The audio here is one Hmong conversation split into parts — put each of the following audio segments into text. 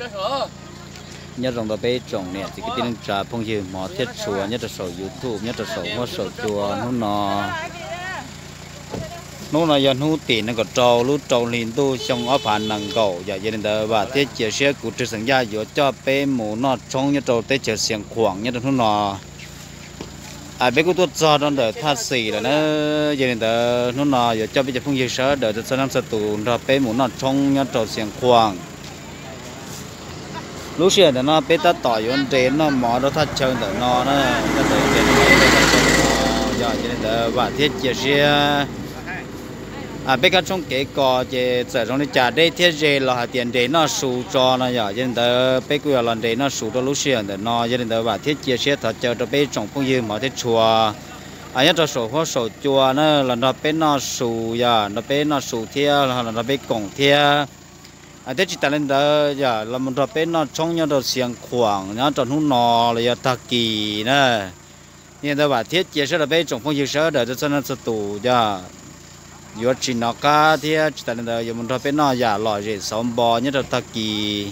Nyob zoo rau peb tsoom niam txiv kwv tij neej tsa phooj ywg hmov thiab tshua nyob rau saum YouTube, nyob rau saum huab saum cua hnub no. Hnub no yog hnub tim nees nkaum rau lub rau hli ntuj xyoo ob phav nees nkaum yom. Yog li ntawd vam thiab cia siab kuv Rwg Xeem Yaj yuav coj peb mus noj tshoob nyob rau teb chaws Xiav Khuam nyob rau hnub no. Peb kuj tuaj txog rau ntawm Thaj Xim lawm na. Yog li ntawd hnub no yuav coj peb cov phooj ywg sawv daws txhua leej txhua tus nrog peb mus noj tshoob nyob rau Xiav Khuam. Lub sij hawm ntawm no peb tab tom yuav nres noj mov rau thaj chaw ntawm no na. Tab tom yuav nres noj mov rau thaj chaw ntawm no, yog li ntawd vam thiab cia siab peb kab tshoob kev kos ces txawm zoo li cas deb thiab ze los hais tias nres noj su tso no yom. Yog li ntawd peb kuj yuav los nres noj su rau lub sij hawm ntawm no. Yog li ntawd vam thiab cia siab thov caw rau peb tsoom phooj ywg hmov thiab tshua nyob rau saum huab saum cua na los nrog peb noj su, yog nrog peb noj su thiab los nrog peb koom thiab. Thiab tsis tas li ntawd yog los mus nrog peb noj tshoob nyob rau Xiav Khuam nyob rau hnub no los yog tag kis na. Yog li ntawd vam thiab cia siab rau peb tsoom phooj ywg sawv daws txhua leej txhua tus, yog yuav tsis hnov qab thiab tsis tas li ntawd yuav mus nrog peb noj yam lom zem xauv npo nyob rau tag kis.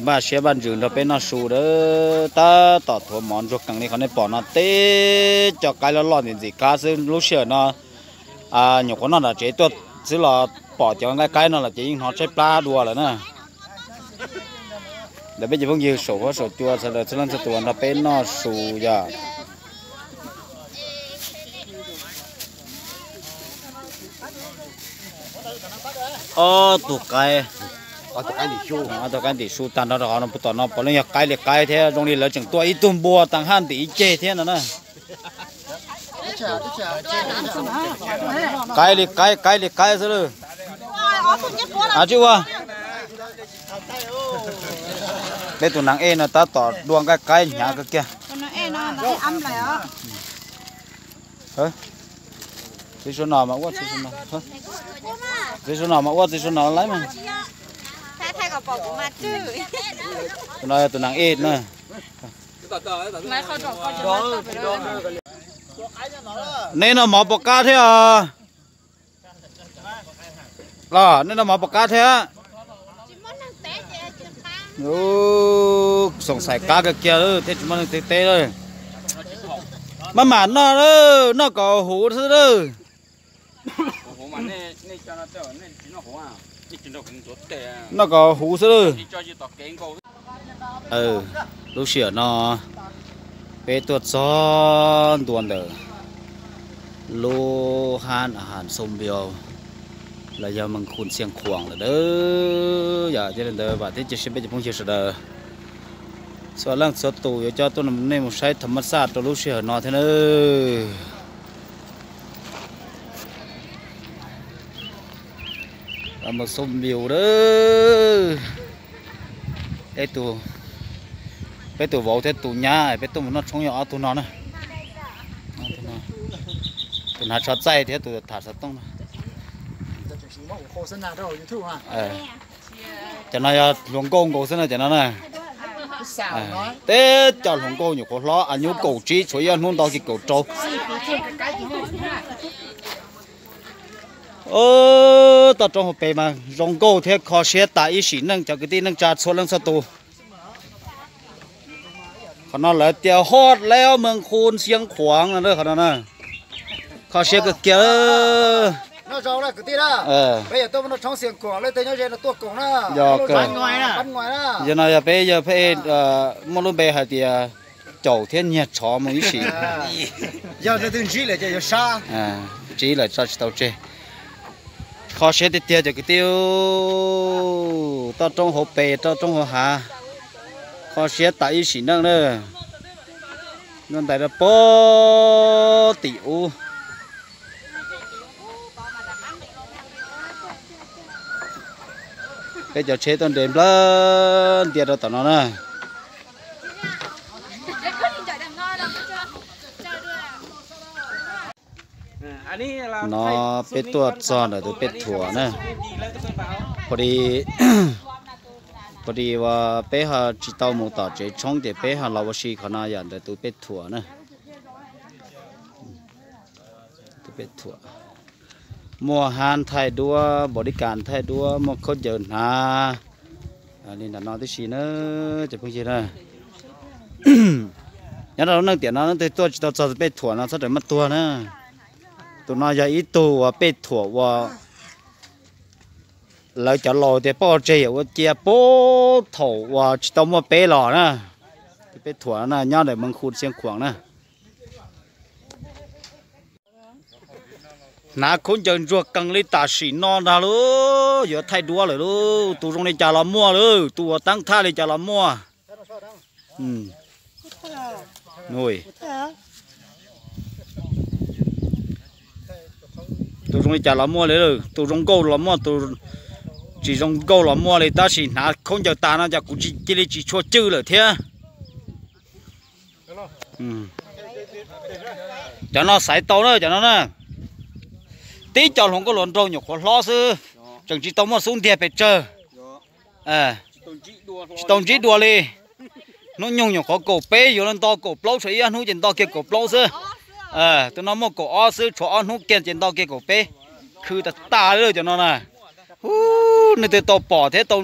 Npaj siab npaj ntsws nrog peb noj su lawm. Tab tom thuav mov ntsuag qees li qhov nej pom no, teb cov qaib loj loj ntxim ntxim qab xwb. Lub sij hawm no nyuam qhuav noj nram tsev tuaj xwb los pom cov nqaij qaib no los ces yeej hnov tshaib plab dua lawm na. Ntawm peb cov phooj ywg saum huab saum cua sawv daws txhua leej txhua tus los nrog peb noj su yom. Ob tug qaib, ob tug qaib ntim su tag nrho rau qhov no, tom no puav leej yog qaib li qaib thiab, zoo li lawv tseem tua ib tug npua tag haj ntim ib ceg thiab no na. Qaib li qaib, qaib li qaib xwb lawm. Tsis ua, peb tus nas ej no tab tom dua nqaij qaib hnyav kawg kiag. Txiv su no mas ua txiv su no, txiv su no mas ua txiv su no lawm mas. Tus no yog tus nas ej na. Neb noj mov puas qab thiab os? Los neb noj mov puas qab thiab? Xoom xaim qab kawg kiag thiab tsis muaj neeg teb teb lawm. Maj mam noj lawm, noj kom huv xwb lawm. Noj kom huv xwb lawm. Lub sij hawm no peb tuaj txog ntua ntawm lub hab a has Xoo Npias los yog Mees Khun Xiav Khuam lawm dawb. Yog li ntawd vam thiab cia siab peb cov phooj ywg sawv daws txhua leej txhua tus yuav coj tuaj nej mus saib tham mas xaj rau lub sij hawm no thiab nawb. Los mus xub npiu lawm. Peb tus, peb tus vauv thiab tus nyab peb tuaj mus noj tshoob yog ob tug no na. Tus hnav tsho txaij thiab tus tham xov tooj no. Cov no yog hluas nkauj nkaus xwb na cov no na. Teb cov hluas nkauj nyuam qhuav hlob, a nyuj kaum tsib tshuav ib ob hnub nto kiv kaum rau. Toj roob hauv pes mas zoo nkauj thiab kho siab tas ib sim neej cov kwv tij neej tsa txhua leej txhua tus. Qhov no lawv tias hot leo Mees Khun Xiav Khuam no, qhov no na. Kho siab kawg kiag. Yog no yog peb yog peb muaj lub npe hais tias caum thiab nyiag tshov mus ib sim. Ntsib lawm tso tsis tau tseg. Kho siab tiag tiag cov kwv tij. Toj roob hauv pes toj roob hauv hav, kho siab tas ib sim neej na. Nyuaj ntais rau pem tim ub. Peb cov tsheb tuaj nres nplawg ntias rau tom no na. No peb tuaj txog ntawm tus Pej Thuam na. Pab di, pab di uas peb ho tsis tau mus tom tsev tshoob ces peb ho los ua si qhov no yom, ntawm tus Pej Thuam na. Tus Pej Thuam. Muaj hab thaij duab, npaum li kas thaij duab, muaj khaub ncaws hnav li ntawm no tib si na, cov phooj ywg na. Nyob rau lub neej tiam no leej twg tuaj tsis tau txog peb thuam no txhob rawm maj tuag na. Tus no yog ib tug uas peb thuam uas lawv cov laus tias poj tseg yam ua cia puag thaum uas tsis tau muaj peb los na. Peb thuam no nyob ntawm Mees Khu Xiav Khuam na. Hnav khaub ncaws ntsuag qees li tam sim no ntag lauj, yuav thaij duab lawm lauj. Tus zoo li cas los muaj lauj, tus uas teeb thaj li cas los muaj. Tus zoo li cas los muaj li, tus zoo nkauj los muaj, tus tsis zoo nkauj los muaj li, tab sis hnav khaub ncaws tag no ces kuv cia li tsis tshua cwj lawm thiab. Cov no xaiv tau na, cov no na. Tib co hluas nkauj hluas nraug nyuam qhuav hlob xwb, tseem tsis tau muaj xub ntiag pes tsawg. Tsis tau ntsib dua li. Hnub nyoog nyuam qhuav kaum peb, yuav los nto kaum plaub, tshuav ib ob hnub ces nto kiag kaum plaub xwb. Tus no muaj kaum ob xwb, tshuav ob hnub kiag ces nto kiag kaum peb. Khwv tas tas li cov no na. Ub, nej twb tau pom thiab tau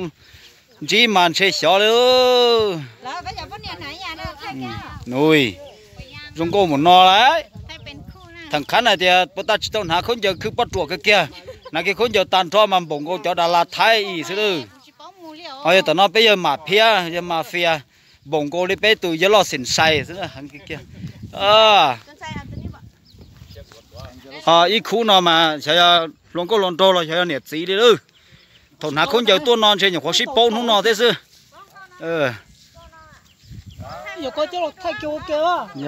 ntsib mas ntshe xyov li. Zoo nkauj mus no lawm. Thaum qhov na tias puas tas tsis tau hnav khaub ncaws khwv poj ruam kiag kiag, hnav kiag khaub ncaws tag nrho mas npaum nkaus cov das las Thaib ib xwb lawm. Ho yog tam no peb yawg mam phiab, yawg mas fias, npaum nkaus li peb tus yawg loj xim sai xwb. Ho ib khub no mas xyov yog hluas nkauj hluas nraug los xyov yog niam txiv li lawm. Thaum hnav khaub ncaws tuaj no ntshe nyuam qhuav sib paub hnub no thiab xwb.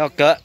Yog kawg.